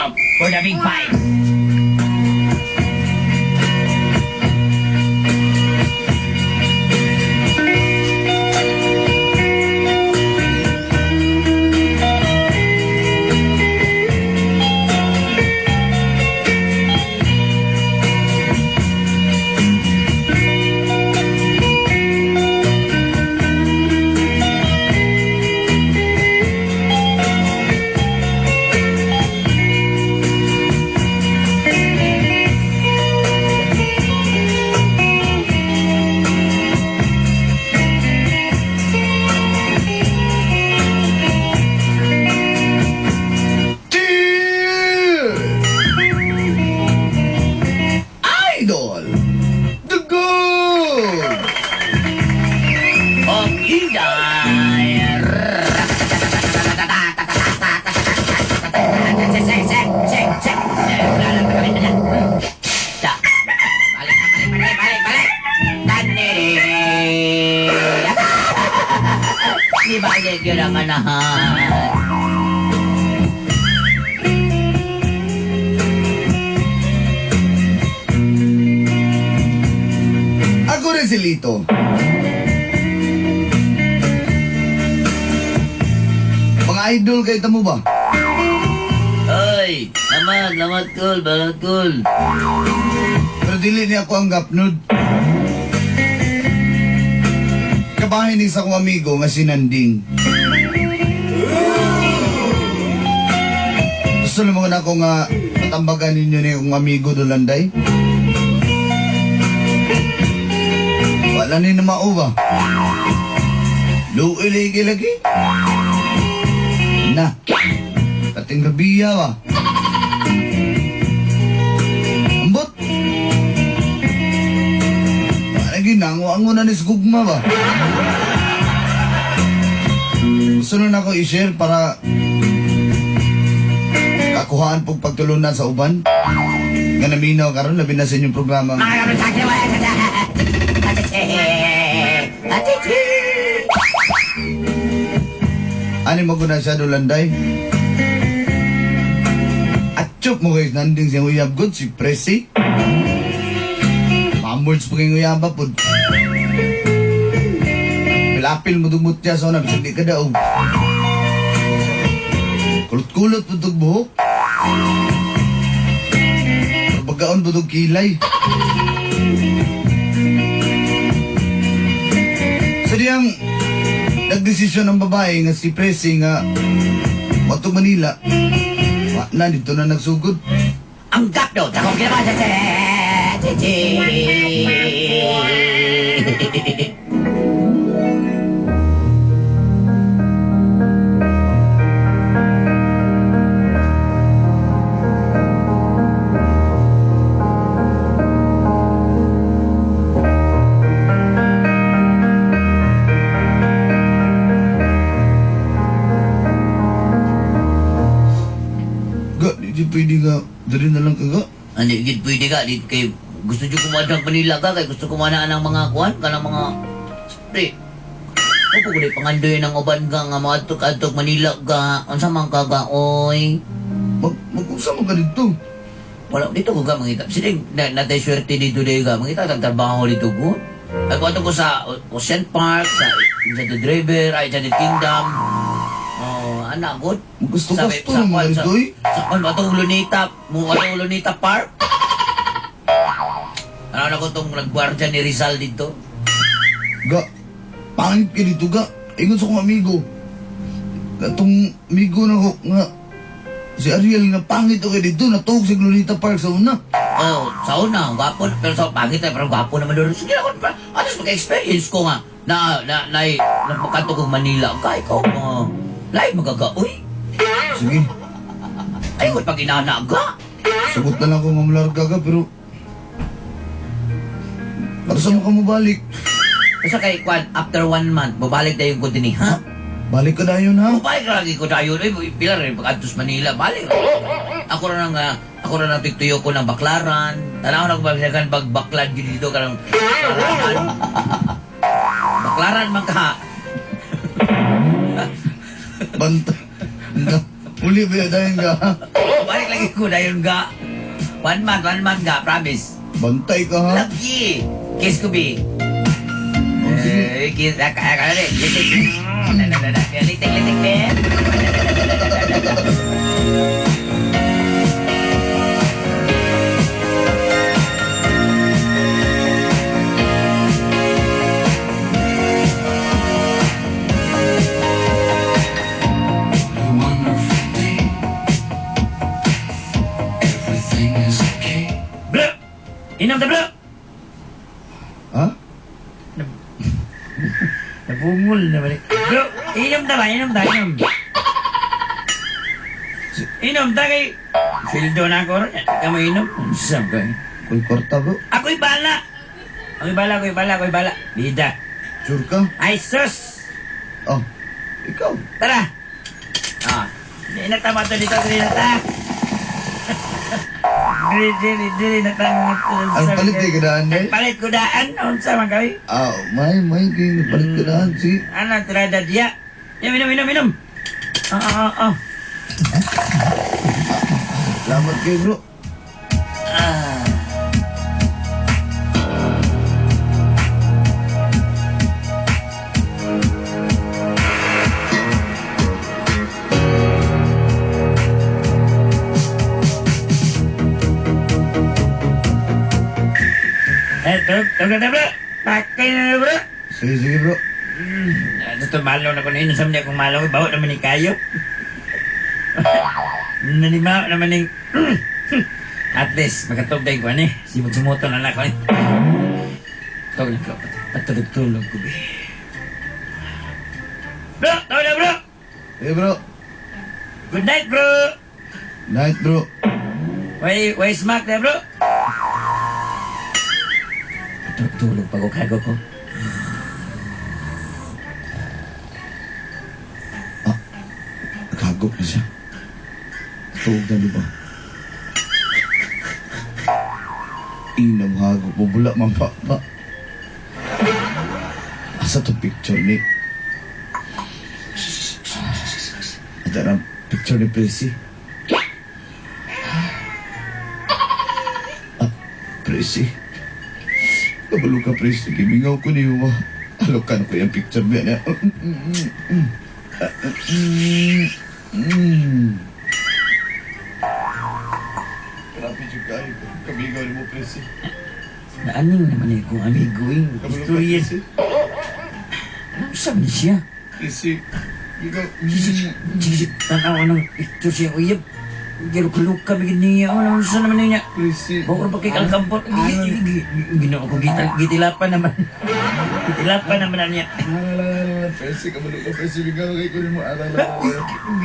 For the big fight. Cheers! Idol! The Good! Ang inday. Balik, balik, balik, balik, balik. Tanere. Di balik yun ang anahan. Ako rin si Lito. Mga idol kay tamo ba? Ay, lamat, lamat kol, balat kol. Pero dili niya ako ang gapnud. Kabahin ni sa akong amigo nga si Nanding. Gusto naman ako nga matambagan ninyo ni akong amigo Dulanday. Wala ni na mao ba? Luoy lagi lagi. Na. Kating gabiya ba? Ambot. Lagi nango-ango na ni sa gugma ba? Gusto na ako i-share para kakuhaan pong pagtulunan sa uban. Nga naminaw karon labi na sa inyong programa. Ani mo guna siya Dulanday? Atchup mo guys, nanding siyang uyab good, si Presi. Mamurds po kayong uyaba po. Pilapil mo dumut niya sa una, bisan di ka daog. Kulot-kulot po itong buhok. Pero bagaon po itong kilay. Sa diyang nagdesisyon ang babae nga si Presi nga Wato Manila. Wa na, dito na nagsugod. Ang gapno, akong ginawa sa Ga, di pwede nga, dali na lang ka ga. Ano, gid pwede ka, di kay gusto jud kumadang Manila ka, kay gusto kumana ng mga kuan, kanang mga pre. Opo ko di pangandoy ng uban ka nga moadto-adto Manila ka. Unsa man ka ga, oy? Mag-usa man ka dito. Wala dito ko ka mangita. Sige, na natay swerte dito dito ka. Mangita tag trabaho dito ko. Ako ato ko sa Ocean Park, sa Enchanted River, ay Enchanted Kingdom. Oh, anak ko. Gusto-gusto naman sa, dito eh. sa kwan atong Lunita, mo atong Lunita Park. Ano na ko tong nagwardiya ni Rizal dito? Ga, pangit ka dito ga. Ingon sa kong amigo. Katong amigo na ko nga, si Ariel nga pangit okay dito, natuog sa Glorita Park sa una. Oh, sa una, gwapo, pero sa pangit ay, pero gwapo naman doon. Sige ako, atos mag-experience ko nga, na, na, na, na, magkanto kong Manila, ka, ikaw, lain magaga, uy. Sige, Ay, kung pag inana ka. sagot na lang ako nga malarga ka, pero para sa mo ka mabalik? Basta kay, kwan, after 1 month, babalik na yung ko din eh, ha? Balik ka dayon ha? Balik ra lagi ko dayon, uy, pila rin, pag-adtos Manila, balik ra. Ako ra nang, ako ra nang tigtuyo ko ng Baklaran. Tanaw na ko ba, bagbaklad yun dito, karang, Baklaran. Baklaran man ka. Banta. Banta. Uli ba dahil ka? Balik lagi ko dayon ga. 1 month, 1 month ga, promise. Bantay ka ha. Lagi. Kiss ko bi. Oh, sige. Eh, kiss ah, kaya kaya rin. Litik. Na na na na. Litik litik din. Na na na na na. A wonderful day. Everything is okay. Bro! Inom ta, bro! Ha? Nabungol na balik. Bro, inom ta ba? Inom ta, inom. Inom ta kay... Sweldo na ako ron. Ikaw mo inom. Saan ka eh? Uy, kwarta bro. Ako'y bala! Ako'y bala, ako'y bala, ako'y bala. Bida. Sure ka? Ay, sus! Oh, ikaw. Tara! Ah, di na tama to dito, dili na ta. Dili, dili, dili na ta. Ang palit eh, kadaan eh. Palit ko daan. Unsa man kay? Ah, may, kay palit kadaan. Sige. Ano, tirada diya. Inom, inom, inom, inom. Ah, ah, ah, ah. Salamat kayo bro. Ah. Eh, tug, tug na bro. Pakay na bro. Sige, sige bro. Ito malo na ko na yun. Sa akong malo, bawa naman ni kayo. Nanimaw naman ning... At least, makatugday ko, ani. Simot-sumuto na lang ko, ani. Tug na ko. Patulog-tulog ko, be. Bro! Tawag na, bro! Sige bro. Good night, bro! Night bro. Why smack na, bro? Patulog-tulog pag ukago ko. Ah, nagkagop na siya. Tuog na di ba? Inam hagop mo, bula man pa pa. Asa to picture ni? Ito na picture ni Prissy. Ah, Prissy. Kabalo ka, Prissy. Gimingaw ko niyo mo. Alokan ko yung picture niya. Grabe siya kayo. Kamingaw ni mo, Prissy. Naaning naman eh kung amigo eh. Kabalo ka, Istorya. Prissy. Ano sabi siya? Prissy. Ikaw. Sige, tanaw ng ito siya uyab. Gilukaluka, bigyan niya. Ano sa naman niya? Prissy. Bawal pa kay kalkampot. Ginoo ko, gitilapan naman. Gitilapan naman na niya. Prissy, kabalo ka, Prissy. Ikaw kay kunin mo.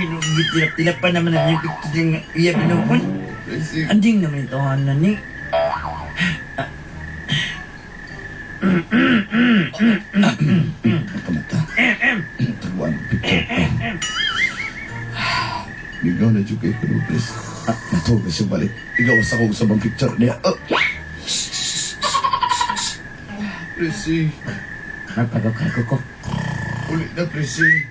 Ginoo, gitilap-tilapan naman na niya. Ito siyang uyab noon. Prissy. Anding naman ito, na ni. Mata-mata. Taguan ang picture. Ikaw na dyan kayo kunin mo, Prissy. Ah, natuwa na siya balik. Ikaw sa kong sa bang picture niya. Ah. Prissy. Magpagkago ko. Uli na, Prissy.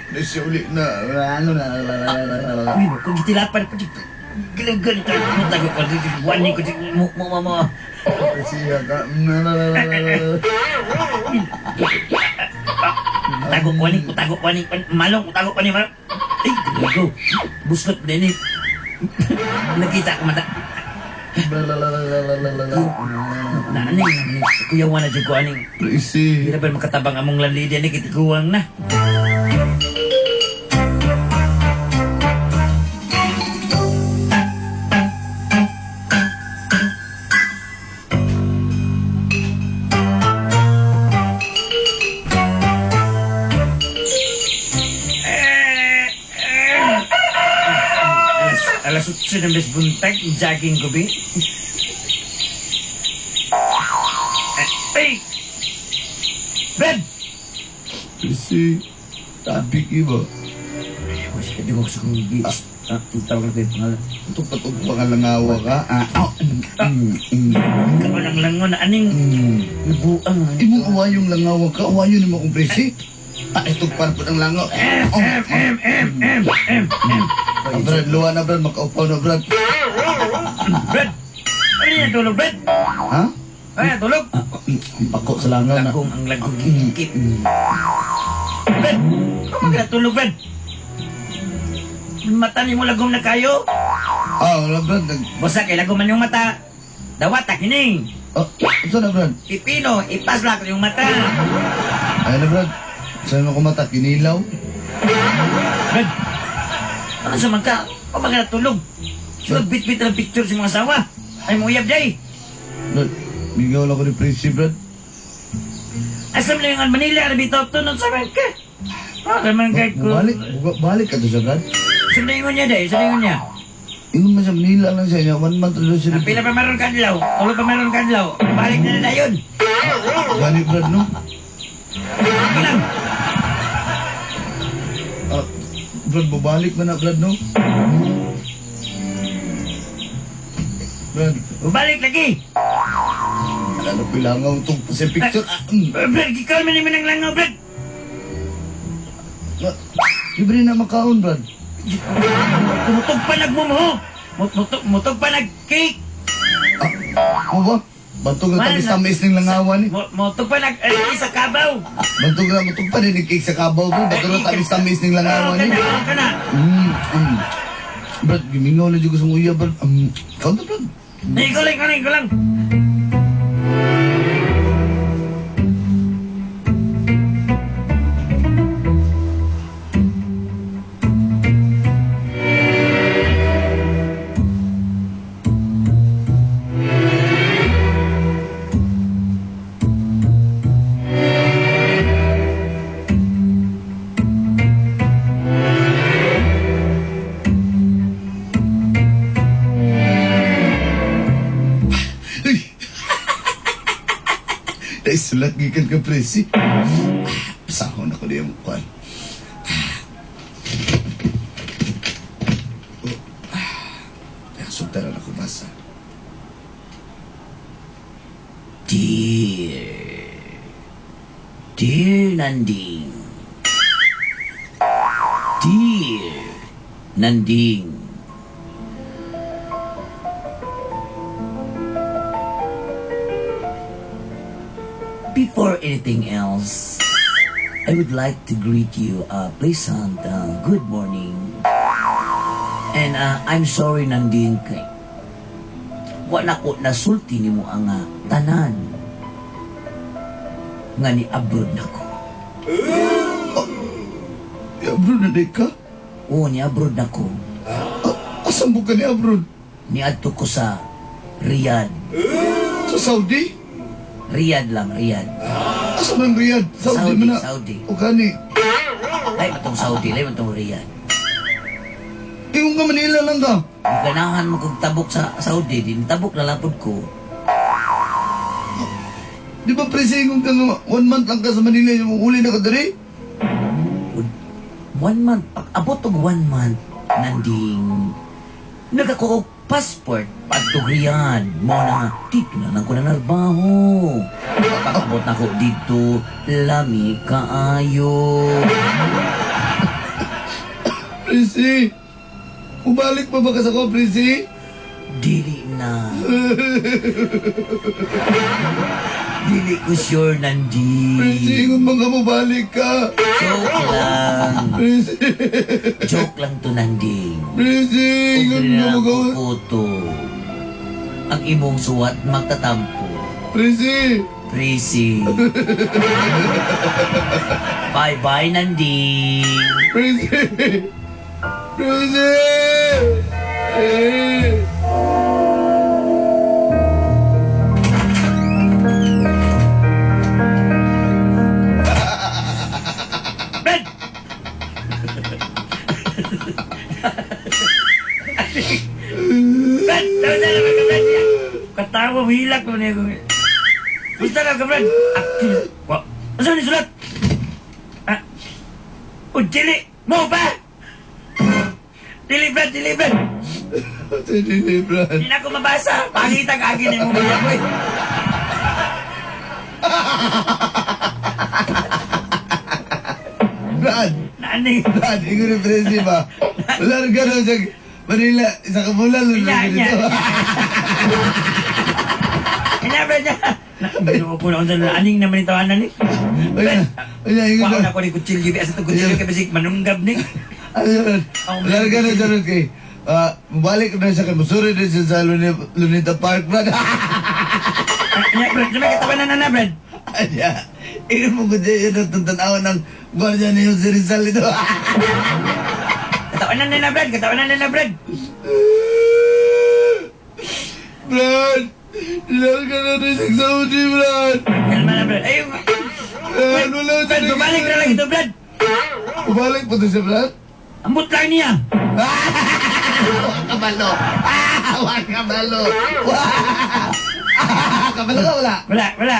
Prissy, uli na. Ano na? Uy, kung gitilapan pa. Gilagan ito. Mutago ko. Wani ko. Mo, mo, mo, mo. Prissy, ka. Tago ko ni, tago ko ni, malong, tago ko ni, malong. Ay, gago. Buslot na ini. Nakita ko mata. Na aning naman ni kuya na jud ko aning. Prissy. Hindi na ba makatabang among landlady ani kitiguang na. Alas 8 ng bes buntag, jogging ko bi. Ay! Brad! Prissy. Tabi ka ba? Ay, di ko sa kong gis. Ah, ang tawag na ko yung pangalan. Ito patog pa ka langawa ka. Ah, ah, mm, mm, Ikaw lang langon na aning mm. nabuang. Imong uwayong langawa ka, uwayo ni mo kong Prissy. Ah, itugpan po ng langaw. M, M, M, M, M, M, M. Ah, Brad, luwa na, Brad. Makaupaw na, Brad. Brad! Ano yan tulog, Brad? Ha? Ano yan tulog? Ah, ang pako sa langaw na. Lagong ang lagong gikit. Brad! Ano ka natulog, Brad? Mata ni mo lagom na kayo. Ah, wala, Brad. Basta kay lagom man yung mata. Dawat kining. Ah, saan na, Brad? Pipino, ipaslak yung mata. Ayun na, Brad. Saan mo kumata? Kinilaw? Brad! Ano sa man ka? O mga natulog? Sunod bit-bit ng picture sa mga asawa. Ay mo uyab day. Brad, bigaw lang ko ni Prissy, Brad. Asam lang yung Manila, arbitaw to, nun sa man ka. Bakit man kay ko? Balik, balik ka to siya, Brad. Sunod niya day, sunod niya. Ingon man sa Manila lang siya niya. 1 month na siya. Pila pa meron kadlaw, tulo pa meron kadlaw. Balik na na yun. Gani, Brad, no? Sige lang. Ah, Brad, bubalik man na, Brad, no? Brad, Balik lagi. ano ko langaw itong sa picture? Ah, mm. Brad, gikaw man naman ang langaw, Brad. Ah, libre na makaon, Brad. Tumutog pa nagmumuho. Mutog pa nag-cake. Ah, mo ba? Bantog na tamis-tamis ng langawan eh. Mutog pa nag eh, sa kabaw. Bantog na mutog pa rin cake sa kabaw, bro. Bantog na tamis-tamis ng langawan Oo, eh. kana, oo, kana. Brad, gimingaw na dyan ko sa uya, Brad. Ikaw na, Brad. Ay, ikaw lang, ikaw lang, ikaw lang. Uy! Naisulat gikan ka, Presi. Pasahon ako niya mong kwan. Oh. Sugtaran ako basa. Dear. Dear Nanding. Dear Nanding. Before anything else, I would like to greet you a pleasant good morning. And I'm sorry, Nanding, kay wala ko nasulti nimo ang tanan nga ni abroad na ko. Ni abroad na di ka? Oo, ni abroad na ko. Ah, asan mo ka ni abroad? Niadto ko sa Riyadh. Sa Saudi? Riyadh lang, Riyadh. Asa man Riyadh? Saudi, Saudi, man na. Saudi. O gani. Ay, matong Saudi, lay matong Riyadh. Ingon ka Manila lang ka. Kung ganahan mo kong tabok sa Saudi, din tabok na lapod ko. Di ba presi ingon ka nga 1 month lang ka sa Manila yung uli na ka diri? 1 month, pag abot og 1 month, nanding nagako og passport padtog Riyadh. Mo na nga, dito na lang ko na narbaho. Pag-abot na ko dito, lami kaayo. Presi! Ubalik pa ba ka sa ko, Presi? Dili na. Dili ko sure, Nandi. Presi, ingon man ka mobalik ka. Joke lang. Presi, Joke lang to, Nanding. Presi, ingon Ug ka lang mo ka. kuto. Ang imong suwat magtatampo. Presi! Prisi. Bye-bye, Nanding. Presi! Presi! Eh. Brad! Brad! Tama na naman ka, Brad! Katawa, hilak mo niya. Gusto na ka, Brad! Akil! Wa! Asa ni sulat? Ah! O, dili! Mo ba? Dili, Brad! Dili, Brad! Dili, Brad. Hindi na ako mabasa. Pangit ang akin yung mga ko eh. Brad! Naaning. Brad, ingon ni Presi ba? Larga na siya. Manila, isa ka bulan Nya, lang nya. dito. Nya, Brad, nya. Ginoo ko na unsa na aning naman ni tawanan ni. Unya, unya, ingon Wa na. na ko ni kutsilyo bi asa to kutsilyo kay basig manunggab ni. Ano yun? Larga na siya ron kay. Ah, balik na siya kay Musuri na siya sa Lunita Park, Brad. Nya, Brad, may katawanan na na, Brad. Anya, ingon mo ko dyan yun ang tanawan ng guardia ni Jose Rizal ito. Katawanan na na, Brad. Katawanan na na, Brad. Brad! Larga na rin siya sa Saudi, Brad! Kalma na, Brad. Ay, Brad, wala siya. Brad, bumalik na lang ito, Brad. Bumalik pa to siya, Brad? Ambot lang niya. Wag kabalo! Ah! Wag kabalo! Wah! Ah! Kabalo ka wala? Wala, wala.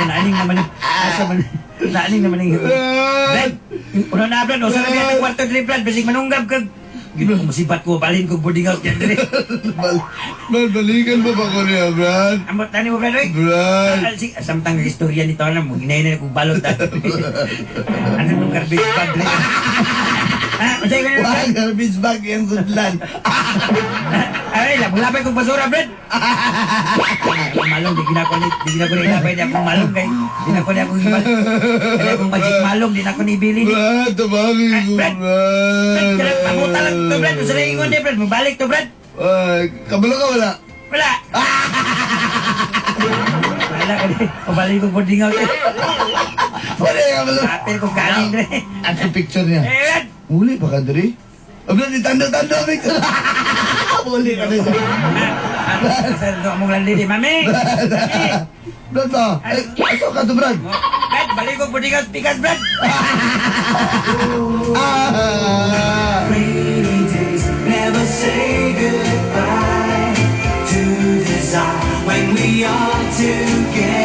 Naaning naman. Asa man. Naaning naman yung Brad! Brad, una na, Brad. Usa na biya ang kwarto diri, Brad. Basig manunggab kag. Gino ko musibat ko balhin ko boarding house diyan diri. Brad, balikan mo ba ko niya, Brad? Ambot na nimo, Brad, oy. Brad! Ah, sige, samtang ang istorya nito na mo ginay na kong balot ah. Ano nung garbage bag diri? Ah, unsay ka na, Brad? Wag, garbage bag yung sudlan. Ay, labay kong basura, Brad. Malong, di ginako ni ilabay ni akong malong kay. Di na ko ni akong ibal. Kaya akong magic malong, di na ko ni ibili ni. Brad, tabangin ko, Brad! Brad! Brad, kaya pabuta lang to, Brad. Usa na ingon di, Brad. Mabalik to, Brad. Ay, kabalo ka wala? Wala. Wala ka di. Pabalik kong boarding house. Eh. Wala, kabalo. Apel kong kanin dre. At yung picture niya. Eh, Brad. Muli pa ka, diri? Oh, Brad, itando-tando ang picture. Muli ka na siya. Ah, ah, sa ito among landlady, mami. Mami. Brad ba? Ay, aso ka to, Brad? Brad, balik kong boarding house, pikas, Brad. Ah! Rainy days never say goodbye to desire when we are together.